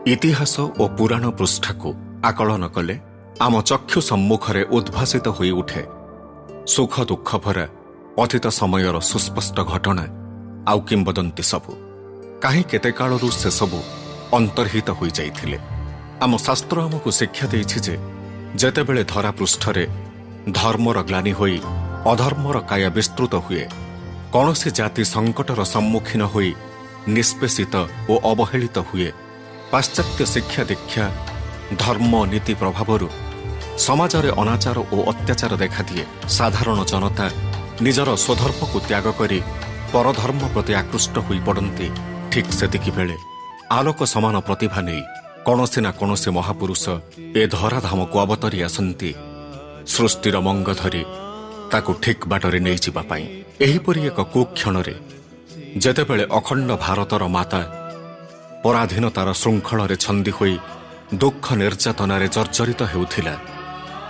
ଇତିହାସ ଓ ପୁରାଣ ପୃଷ୍ଠାକୁ ଆକଳନ କଲେ ଆମ ଚକ୍ଷୁ ସମ୍ମୁଖରେ ଉଦ୍ଭାସିତ ହୋଇ ଉଠେ ସୁଖ ଦୁଃଖ ଭରା ଅତୀତ ସମୟର ସୁସ୍ପଷ୍ଟ ଘଟଣା ଆଉ କିମ୍ବଦନ୍ତୀ ସବୁ। କାହିଁ କେତେ କାଳରୁ ସେସବୁ ଅନ୍ତର୍ହିତ ହୋଇଯାଇଥିଲେ। ଆମ ଶାସ୍ତ୍ର ଆମକୁ ଶିକ୍ଷା ଦେଇଛି ଯେ ଯେତେବେଳେ ଧରା ପୃଷ୍ଠରେ ଧର୍ମର ଗ୍ଲାନି ହୋଇ ଅଧର୍ମର କାୟା ବିସ୍ତୃତ ହୁଏ, କୌଣସି ଜାତି ସଙ୍କଟର ସମ୍ମୁଖୀନ ହୋଇ ନିଷ୍ପେଷିତ ଓ ଅବହେଳିତ ହୁଏ, ପାଶ୍ଚାତ୍ୟ ଶିକ୍ଷା ଦୀକ୍ଷା, ଧର୍ମ ନୀତି ପ୍ରଭାବରୁ ସମାଜରେ ଅନାଚାର ଓ ଅତ୍ୟାଚାର ଦେଖାଦିଏ, ସାଧାରଣ ଜନତା ନିଜର ସ୍ୱଧର୍ମକୁ ତ୍ୟାଗ କରି ପରଧର୍ମ ପ୍ରତି ଆକୃଷ୍ଟ ହୋଇପଡ଼ନ୍ତି, ଠିକ୍ ସେତିକି ବେଳେ ଆଲୋକ ସମାନ ପ୍ରତିଭା ନେଇ କୌଣସି ନା କୌଣସି ମହାପୁରୁଷ ଏ ଧରାଧାମକୁ ଅବତରି ଆସନ୍ତି, ସୃଷ୍ଟିର ମଙ୍ଗ ଧରି ତାକୁ ଠିକ୍ ବାଟରେ ନେଇଯିବା ପାଇଁ। ଏହିପରି ଏକ କୁକ୍ଷଣରେ ଯେତେବେଳେ ଅଖଣ୍ଡ ଭାରତର ମାତା ପରାଧୀନତାର ଶୃଙ୍ଖଳରେ ଛନ୍ଦି ହୋଇ ଦୁଃଖ ନିର୍ଯାତନାରେ ଜର୍ଜରିତ ହେଉଥିଲା,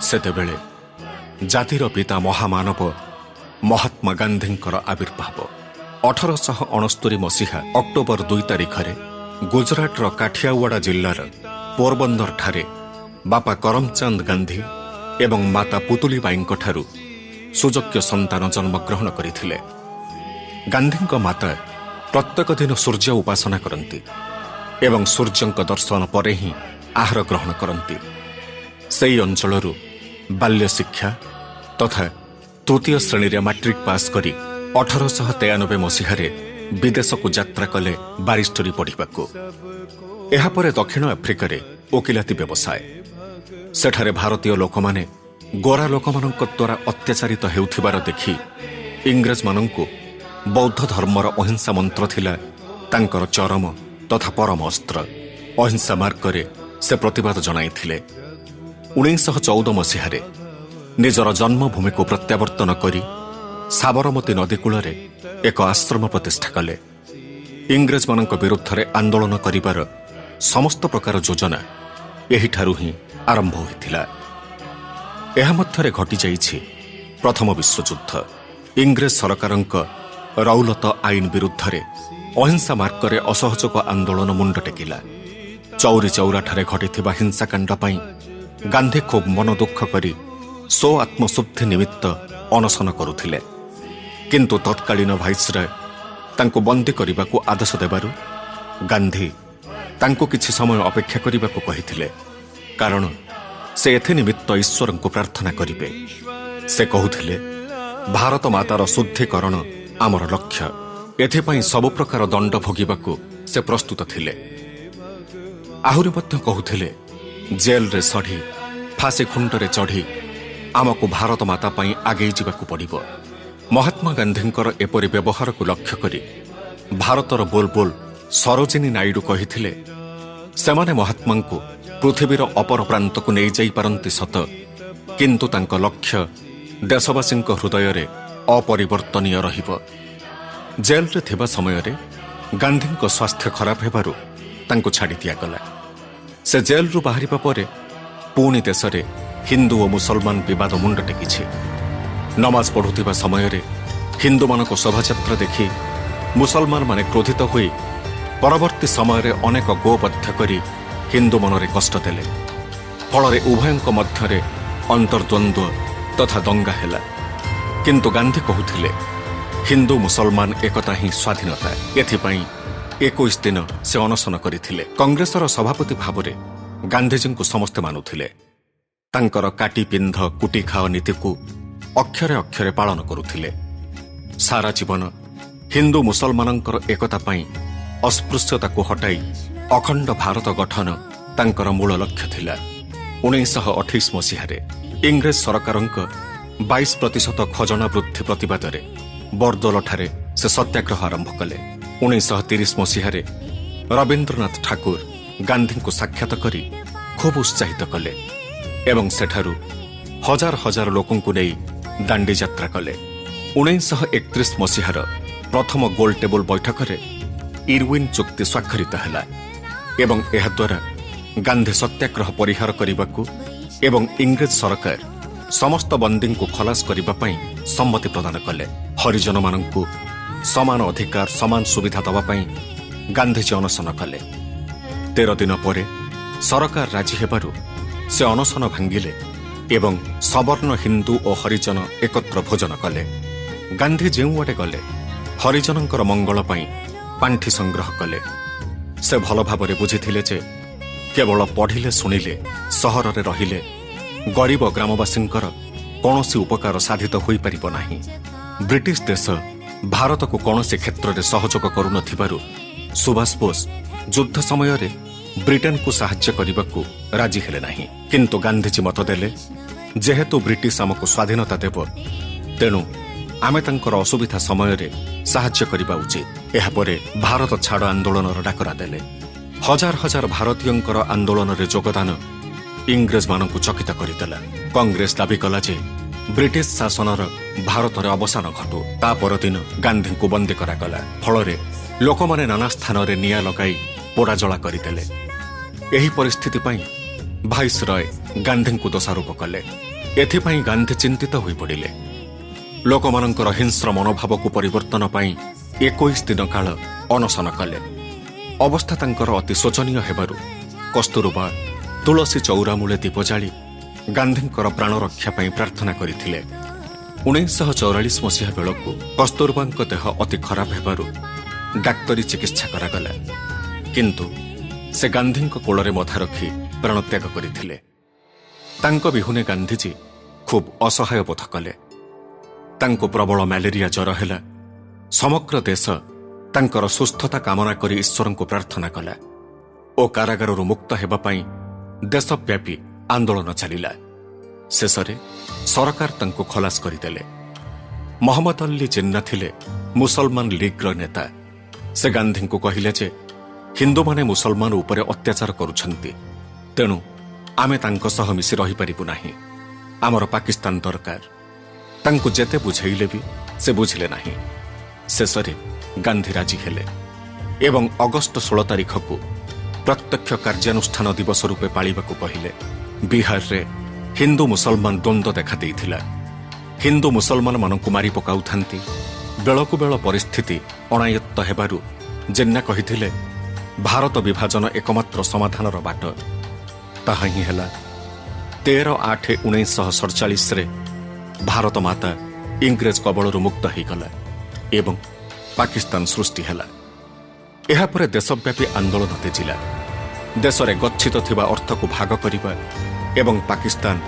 ସେତେବେଳେ ଜାତିର ପିତା ମହାମାନବ ମହାତ୍ମା ଗାନ୍ଧୀଙ୍କର ଆବିର୍ଭାବ। 1869 ମସିହା ଅକ୍ଟୋବର 2 ତାରିଖରେ ଗୁଜରାଟର କାଠିଆୱାଡ଼ା ଜିଲ୍ଲାର ପୋରବନ୍ଦରଠାରେ ବାପା କରମଚାନ୍ଦ ଗାନ୍ଧୀ ଏବଂ ମାତା ପୁତୁଲିବାଈଙ୍କଠାରୁ ସୁଯୋଗ୍ୟ ସନ୍ତାନ ଜନ୍ମଗ୍ରହଣ କରିଥିଲେ। ଗାନ୍ଧୀଙ୍କ ମାତା ପ୍ରତ୍ୟେକ ଦିନ ସୂର୍ଯ୍ୟ ଉପାସନା କରନ୍ତି ଏବଂ ସୂର୍ଯ୍ୟଙ୍କ ଦର୍ଶନ ପରେ ହିଁ ଆହାର ଗ୍ରହଣ କରନ୍ତି। ସେହି ଅଞ୍ଚଳରୁ ବାଲ୍ୟ ଶିକ୍ଷା ତଥା ତୃତୀୟ ଶ୍ରେଣୀରେ ମାଟ୍ରିକ ପାସ୍ କରି 1893 ମସିହାରେ ବିଦେଶକୁ ଯାତ୍ରା କଲେ ବାରିଷ୍ଟରୀ ପଢ଼ିବାକୁ। ଏହାପରେ ଦକ୍ଷିଣ ଆଫ୍ରିକାରେ ଓକିଲାତି ବ୍ୟବସାୟ। ସେଠାରେ ଭାରତୀୟ ଲୋକମାନେ ଗୋରା ଲୋକମାନଙ୍କ ଦ୍ୱାରା ଅତ୍ୟାଚାରିତ ହେଉଥିବାର ଦେଖି ଇଂରେଜମାନଙ୍କୁ ବୌଦ୍ଧ ଧର୍ମର ଅହିଂସା ମନ୍ତ୍ର ଥିଲା ତାଙ୍କର ଚରମ ତଥା ପରମ ଅସ୍ତ୍ର। ଅହିଂସା ମାର୍ଗରେ ସେ ପ୍ରତିବାଦ ଜଣାଇଥିଲେ। 1914 ମସିହାରେ ନିଜର ଜନ୍ମଭୂମିକୁ ପ୍ରତ୍ୟାବର୍ତ୍ତନ କରି ସାବରମତୀ ନଦୀ କୂଳରେ ଏକ ଆଶ୍ରମ ପ୍ରତିଷ୍ଠା କଲେ। ଇଂରେଜମାନଙ୍କ ବିରୁଦ୍ଧରେ ଆନ୍ଦୋଳନ କରିବାର ସମସ୍ତ ପ୍ରକାର ଯୋଜନା ଏହିଠାରୁ ହିଁ ଆରମ୍ଭ ହୋଇଥିଲା। ଏହା ମଧ୍ୟରେ ଘଟିଯାଇଛି ପ୍ରଥମ ବିଶ୍ୱଯୁଦ୍ଧ। ଇଂରେଜ ସରକାରଙ୍କ ରୌଲତ ଆଇନ ବିରୁଦ୍ଧରେ ଅହିଂସା ମାର୍ଗରେ ଅସହଯୋଗ ଆନ୍ଦୋଳନ ମୁଣ୍ଡ ଟେକିଲା। ଚୌରି ଚୌରାଠାରେ ଘଟିଥିବା ହିଂସାକାଣ୍ଡ ପାଇଁ ଗାନ୍ଧୀ ଖୁବ୍ ମନ ଦୁଃଖ କରି ସ୍ୱ ଆତ୍ମଶୁଦ୍ଧି ନିମିତ୍ତ ଅନଶନ କରୁଥିଲେ। କିନ୍ତୁ ତତ୍କାଳୀନ ଭାଇସରୟ ତାଙ୍କୁ ବନ୍ଦୀ କରିବାକୁ ଆଦେଶ ଦେବାରୁ ଗାନ୍ଧୀ ତାଙ୍କୁ କିଛି ସମୟ ଅପେକ୍ଷା କରିବାକୁ କହିଥିଲେ, କାରଣ ସେ ଏଥି ନିମିତ୍ତ ଈଶ୍ୱରଙ୍କୁ ପ୍ରାର୍ଥନା କରିବେ। ସେ କହୁଥିଲେ, ଭାରତ ମାତାର ଶୁଦ୍ଧିକରଣ ଆମର ଲକ୍ଷ୍ୟ। ଏଥିପାଇଁ ସବୁ ପ୍ରକାର ଦଣ୍ଡ ଭୋଗିବାକୁ ସେ ପ୍ରସ୍ତୁତ ଥିଲେ। ଆହୁରି ମଧ୍ୟ କହୁଥିଲେ, ଜେଲରେ ସଢ଼ି, ଫାଶୀ ଖୁଣ୍ଟରେ ଚଢ଼ି ଆମକୁ ଭାରତ ମାତା ପାଇଁ ଆଗେଇ ଯିବାକୁ ପଡ଼ିବ। ମହାତ୍ମା ଗାନ୍ଧୀଙ୍କର ଏପରି ବ୍ୟବହାରକୁ ଲକ୍ଷ୍ୟ କରି ଭାରତର ବୁଲବୁଲ ସରୋଜିନୀ ନାଇଡୁ କହିଥିଲେ, ସେମାନେ ମହାତ୍ମାଙ୍କୁ ପୃଥିବୀର ଅପର ପ୍ରାନ୍ତକୁ ନେଇଯାଇପାରନ୍ତି ସତ, କିନ୍ତୁ ତାଙ୍କ ଲକ୍ଷ୍ୟ ଦେଶବାସୀଙ୍କ ହୃଦୟରେ ଅପରିବର୍ତ୍ତନୀୟ ରହିବ। ଜେଲରେ ଥିବା ସମୟରେ ଗାନ୍ଧୀଙ୍କ ସ୍ୱାସ୍ଥ୍ୟ ଖରାପ ହେବାରୁ ତାଙ୍କୁ ଛାଡ଼ି ଦିଆଗଲା। ସେ ଜେଲରୁ ବାହାରିବା ପରେ ପୁଣି ଦେଶରେ ହିନ୍ଦୁ ଓ ମୁସଲମାନ ବିବାଦ ମୁଣ୍ଡ ଟେକିଛି। ନମାଜ ପଢ଼ୁଥିବା ସମୟରେ ହିନ୍ଦୁମାନଙ୍କ ଶୋଭାଯାତ୍ରା ଦେଖି ମୁସଲମାନମାନେ କ୍ରୋଧିତ ହୋଇ ପରବର୍ତ୍ତୀ ସମୟରେ ଅନେକ ଗୋବଧ କରି ହିନ୍ଦୁ ମନରେ କଷ୍ଟ ଦେଲେ। ଫଳରେ ଉଭୟଙ୍କ ମଧ୍ୟରେ ଅନ୍ତର୍ଦ୍ୱନ୍ଦ୍ୱ ତଥା ଦଙ୍ଗା ହେଲା। କିନ୍ତୁ ଗାନ୍ଧୀ କହୁଥିଲେ, ହିନ୍ଦୁ ମୁସଲମାନ ଏକତା ହିଁ ସ୍ୱାଧୀନତା। ଏଥିପାଇଁ 21 ଦିନ ସେ ଅନଶନ କରିଥିଲେ। କଂଗ୍ରେସର ସଭାପତି ଭାବରେ ଗାନ୍ଧିଜୀଙ୍କୁ ସମସ୍ତେ ମାନୁଥିଲେ। ତାଙ୍କର କାଟି ପିନ୍ଧ କୁଟି ଖାଅ ନୀତିକୁ ଅକ୍ଷରେ ଅକ୍ଷରେ ପାଳନ କରୁଥିଲେ। ସାରା ଜୀବନ ହିନ୍ଦୁ ମୁସଲମାନଙ୍କର ଏକତା ପାଇଁ ଅସ୍ପୃଶ୍ୟତାକୁ ହଟାଇ ଅଖଣ୍ଡ ଭାରତ ଗଠନ ତାଙ୍କର ମୂଳ ଲକ୍ଷ୍ୟ ଥିଲା। 1928 ମସିହାରେ ଇଂରେଜ ସରକାରଙ୍କ 22% ଖଜଣା ବୃଦ୍ଧି ପ୍ରତିବାଦରେ ବର୍ଦୋଲଠାରେ ସେ ସତ୍ୟାଗ୍ରହ ଆରମ୍ଭ କଲେ। 1930 ମସିହାରେ ରବୀନ୍ଦ୍ରନାଥ ଠାକୁର ଗାନ୍ଧୀଙ୍କୁ ସାକ୍ଷାତ କରି ଖୁବ୍ ଉତ୍ସାହିତ କଲେ ଏବଂ ସେଠାରୁ ହଜାର ହଜାର ଲୋକଙ୍କୁ ନେଇ ଦାଣ୍ଡି ଯାତ୍ରା କଲେ। 1931 ମସିହାର ପ୍ରଥମ ଗୋଲ ଟେବୁଲ ବୈଠକରେ ଇରୱିନ୍ ଚୁକ୍ତି ସ୍ୱାକ୍ଷରିତ ହେଲା ଏବଂ ଏହାଦ୍ୱାରା ଗାନ୍ଧୀ ସତ୍ୟାଗ୍ରହ ପରିହାର କରିବାକୁ ଏବଂ ଇଂରେଜ ସରକାର ସମସ୍ତ ବନ୍ଦୀଙ୍କୁ ଖଲାସ କରିବା ପାଇଁ ସମ୍ମତି ପ୍ରଦାନ କଲେ। ହରିଜନମାନଙ୍କୁ ସମାନ ଅଧିକାର, ସମାନ ସୁବିଧା ଦେବା ପାଇଁ ଗାନ୍ଧିଜୀ ଅନଶନ କଲେ। 13 ଦିନ ପରେ ସରକାର ରାଜି ହେବାରୁ ସେ ଅନଶନ ଭାଙ୍ଗିଲେ ଏବଂ ସବର୍ଣ୍ଣ ହିନ୍ଦୁ ଓ ହରିଜନ ଏକତ୍ର ଭୋଜନ କଲେ। ଗାନ୍ଧୀ ଯେଉଁଆଡ଼େ ଗଲେ, ହରିଜନଙ୍କର ମଙ୍ଗଳ ପାଇଁ ପାଣ୍ଠି ସଂଗ୍ରହ କଲେ। ସେ ଭଲ ଭାବରେ ବୁଝିଥିଲେ ଯେ କେବଳ ପଢ଼ିଲେ, ଶୁଣିଲେ, ସହରରେ ରହିଲେ ଗରିବ ଗ୍ରାମବାସୀଙ୍କର କୌଣସି ଉପକାର ସାଧିତ ହୋଇପାରିବ ନାହିଁ। ବ୍ରିଟିଶ ଦେଶ ଭାରତକୁ କୌଣସି କ୍ଷେତ୍ରରେ ସହଯୋଗ କରୁନଥିବାରୁ ସୁଭାଷ ବୋଷ ଯୁଦ୍ଧ ସମୟରେ ବ୍ରିଟେନକୁ ସାହାଯ୍ୟ କରିବାକୁ ରାଜି ହେଲେ ନାହିଁ। କିନ୍ତୁ ଗାନ୍ଧିଜୀ ମତ ଦେଲେ, ଯେହେତୁ ବ୍ରିଟିଶ ଆମକୁ ସ୍ୱାଧୀନତା ଦେବ, ତେଣୁ ଆମେ ତାଙ୍କର ଅସୁବିଧା ସମୟରେ ସାହାଯ୍ୟ କରିବା ଉଚିତ। ଏହାପରେ ଭାରତ ଛାଡ଼ ଆନ୍ଦୋଳନର ଡାକରା ଦେଲେ। ହଜାର ହଜାର ଭାରତୀୟଙ୍କର ଆନ୍ଦୋଳନରେ ଯୋଗଦାନ ଇଂରେଜମାନଙ୍କୁ ଚକିତ କରିଦେଲା। କଂଗ୍ରେସ ଦାବି କଲା ଯେ ବ୍ରିଟିଶ ଶାସନର ଭାରତରେ ଅବସାନ ଘଟୁ। ତା ପରଦିନ ଗାନ୍ଧୀଙ୍କୁ ବନ୍ଦୀ କରାଗଲା। ଫଳରେ ଲୋକମାନେ ନାନା ସ୍ଥାନରେ ନିଆଁ ଲଗାଇ ପୋଡ଼ାଜଳା କରିଦେଲେ। ଏହି ପରିସ୍ଥିତି ପାଇଁ ଭାଇସରୟ ଗାନ୍ଧୀଙ୍କୁ ଦୋଷାରୋପ କଲେ। ଏଥିପାଇଁ ଗାନ୍ଧୀ ଚିନ୍ତିତ ହୋଇପଡ଼ିଲେ। ଲୋକମାନଙ୍କର ହିଂସ୍ର ମନୋଭାବକୁ ପରିବର୍ତ୍ତନ ପାଇଁ 21 ଦିନ କାଳ ଅନଶନ କଲେ। ଅବସ୍ଥା ତାଙ୍କର ଅତି ଶୋଚନୀୟ ହେବାରୁ କସ୍ତୁରବା ତୁଳସୀ ଚଉରା ମୂଳେ ଦୀପ ଜାଳି ଗାନ୍ଧୀଙ୍କର ପ୍ରାଣ ରକ୍ଷା ପାଇଁ ପ୍ରାର୍ଥନା କରିଥିଲେ। 1944 ମସିହା ବେଳକୁ କସ୍ତୁରବାଙ୍କ ଦେହ ଅତି ଖରାପ ହେବାରୁ ଡାକ୍ତରୀ ଚିକିତ୍ସା କରାଗଲା, କିନ୍ତୁ ସେ ଗାନ୍ଧୀଙ୍କ କୋଳରେ ମଥା ରଖି ପ୍ରାଣତ୍ୟାଗ କରିଥିଲେ। ତାଙ୍କ ବିହୁନେ ଗାନ୍ଧିଜୀ ଖୁବ୍ ଅସହାୟ ବୋଧ କଲେ। ତାଙ୍କୁ ପ୍ରବଳ ମ୍ୟାଲେରିଆ ଜ୍ୱର ହେଲା। ସମଗ୍ର ଦେଶ ତାଙ୍କର ସୁସ୍ଥତା କାମନା କରି ଈଶ୍ୱରଙ୍କୁ ପ୍ରାର୍ଥନା କଲା ଓ କାରାଗାରରୁ ମୁକ୍ତ ହେବା ପାଇଁ ଦେଶବ୍ୟାପୀ ଆନ୍ଦୋଳନ ଚାଲିଲା। ଶେଷରେ ସରକାର ତାଙ୍କୁ ଖଲାସ କରିଦେଲେ। ମହମ୍ମଦ ଅଲ୍ଲୀ ଜିନ୍ନା ଥିଲେ ମୁସଲମାନ ଲିଗ୍ର ନେତା। ସେ ଗାନ୍ଧୀଙ୍କୁ କହିଲେ ଯେ ହିନ୍ଦୁମାନେ ମୁସଲମାନ ଉପରେ ଅତ୍ୟାଚାର କରୁଛନ୍ତି, ତେଣୁ ଆମେ ତାଙ୍କ ସହ ମିଶି ରହିପାରିବୁ ନାହିଁ। ଆମର ପାକିସ୍ତାନ ଦରକାର। ତାଙ୍କୁ ଯେତେ ବୁଝେଇଲେ ବି ସେ ବୁଝିଲେ ନାହିଁ। ଶେଷରେ ଗାନ୍ଧୀ ରାଜି ହେଲେ ଏବଂ ଅଗଷ୍ଟ 16 ତାରିଖକୁ ପ୍ରତ୍ୟକ୍ଷ କାର୍ଯ୍ୟାନୁଷ୍ଠାନ ଦିବସ ରୂପେ ପାଳିବାକୁ କହିଲେ। ବିହାରରେ ହିନ୍ଦୁ ମୁସଲମାନ ଦ୍ୱନ୍ଦ୍ୱ ଦେଖାଦେଇଥିଲା। ହିନ୍ଦୁ ମୁସଲମାନମାନଙ୍କୁ ମାରି ପକାଉଥାନ୍ତି। ବେଳକୁ ବେଳ ପରିସ୍ଥିତି ଅଣାୟତ୍ତ ହେବାରୁ ଜିନ୍ନା କହିଥିଲେ, ଭାରତ ବିଭାଜନ ଏକମାତ୍ର ସମାଧାନର ବାଟ। ତାହା ହିଁ ହେଲା। 13/8/1947ରେ ଭାରତ ମାତା ଇଂରେଜ କବଳରୁ ମୁକ୍ତ ହୋଇଗଲା ଏବଂ ପାକିସ୍ତାନ ସୃଷ୍ଟି ହେଲା। ଏହାପରେ ଦେଶବ୍ୟାପୀ ଆନ୍ଦୋଳନ ତେଜିଲା। ଦେଶରେ ଗଚ୍ଛିତ ଥିବା ଅର୍ଥକୁ ଭାଗ କରିବା ଏବଂ ପାକିସ୍ତାନ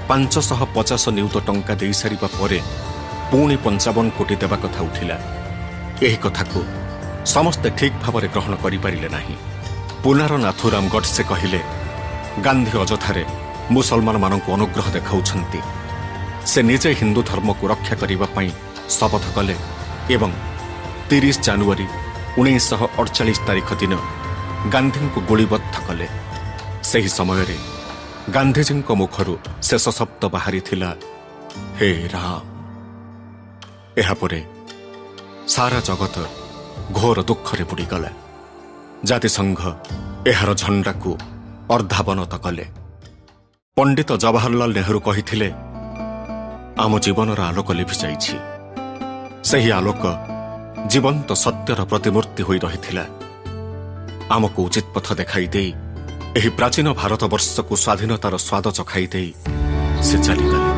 550 ନିୟୁତ ଟଙ୍କା ଦେଇସାରିବା ପରେ ପୁଣି 55 କୋଟି ଦେବା କଥା ଉଠିଲା। ଏହି କଥାକୁ ସମସ୍ତେ ଠିକ୍ ଭାବରେ ଗ୍ରହଣ କରିପାରିଲେ ନାହିଁ। ପୁନାର ନାଥୁରାମ ଗଡସେ କହିଲେ, ଗାନ୍ଧୀ ଅଯଥାରେ ମୁସଲମାନମାନଙ୍କୁ ଅନୁଗ୍ରହ ଦେଖାଉଛନ୍ତି। ସେ ନିଜେ ହିନ୍ଦୁ ଧର୍ମକୁ ରକ୍ଷା କରିବା ପାଇଁ ଶପଥ କଲେ ଏବଂ 30 ଜାନୁଆରୀ 1948 ତାରିଖ ଦିନ ଗାନ୍ଧୀଙ୍କୁ ଗୁଳିବଦ୍ଧ କଲେ। ସେହି ସମୟରେ ଗାନ୍ଧିଜୀଙ୍କ ମୁଖରୁ ଶେଷ ଶବ୍ଦ ବାହାରିଥିଲା, "ହେ ରାମ।" ଏହାପରେ ସାରା ଜଗତ ଘୋର ଦୁଃଖରେ ବୁଡ଼ିଗଲା। ଜାତିସଂଘ ଏହାର ଝଣ୍ଡାକୁ ଅର୍ଦ୍ଧାବନତ କଲେ। ପଣ୍ଡିତ ଜବାହରଲାଲ ନେହେରୁ କହିଥିଲେ, ଆମ ଜୀବନର ଆଲୋକ ଲିଭିଯାଇଛି। ସେହି ଆଲୋକ ଜୀବନ୍ତ ସତ୍ୟର ପ୍ରତିମୂର୍ତ୍ତି ହୋଇ ରହିଥିଲା। ଆମକୁ ଉଚିତ ପଥ ଦେଖାଇ ଦେଇ, ଏହି ପ୍ରାଚୀନ ଭାରତବର୍ଷକୁ ସ୍ୱାଧୀନତାର ସ୍ୱାଦ ଚଖାଇ ଦେଇ ସେ ଚାଲିଗଲେ।